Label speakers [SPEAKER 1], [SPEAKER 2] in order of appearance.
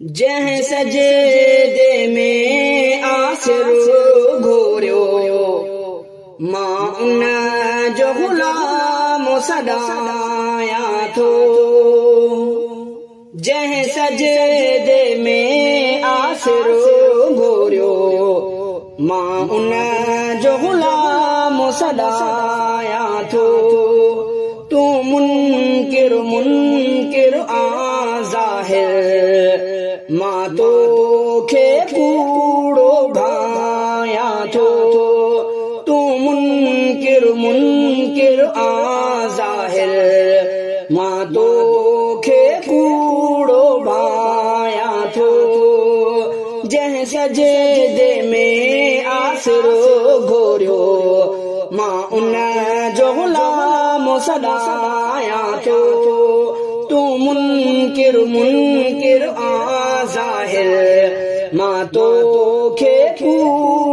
[SPEAKER 1] جنهن سجدي ۾ آسرو گهوريو، مان ان جو غلام سڏايان ٿو. جنهن سجدي ۾ آسرو گهوريو، مان ان جو غلام سڏايان ٿو. تون منڪر منڪر آ ظاهر، مان توکي ڪوڙو ڀايان ٿو. تون منڪر منڪر آ ظاهر، مان توکي ڪوڙو ڀايان ٿو. جنهن سجدي ۾ آسرو گهوريو، مان ان جو غلام سڏايان ٿو. تون منڪر منڪر آ ظاهر، مان توکي ڪوڙو